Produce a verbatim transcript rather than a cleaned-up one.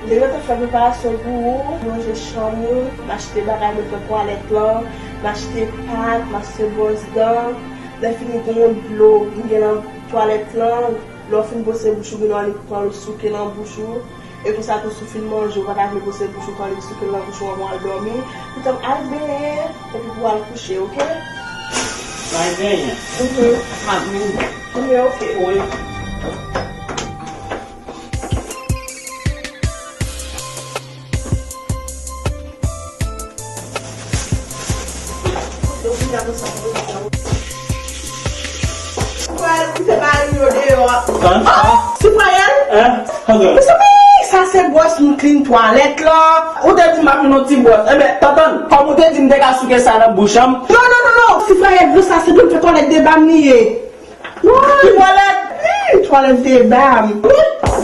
Depi yo te fè preparasyon pou ou, ranje chanm ou, m achte bagay mwen fè twalèt lan, m achte pat, m achte bwòs dan. Lè fini gen yon dlo m gen nan twalèt lan, lè w fin bwose bouch ou, gen yon annik pran l souke nan bouch ou. E konsa tou, si w fin manje, ou pa ta vle bwose bouch ou, annik souke l nan bouch ou anvan w al dòmi. Poutan al benyen, epi pou w al kouche, oke? Al benyen? Mhm. Amèn. Amèn, oke. Wi. Frè, kite bagay yo deyò. Sifrayèl? Mezanmi, sa se bwòs m klin twalèt la. Ou te di m ap yon ti bwòs. Enben, tantann, kòm ou te di m te ka souke sa nan bouch an. Non, non, non, non. Sifrayèl, dlo sa se pou m fè twalèt de ba m li ye. Wi, twalèt. Wi, twalèt de ba m. Wi.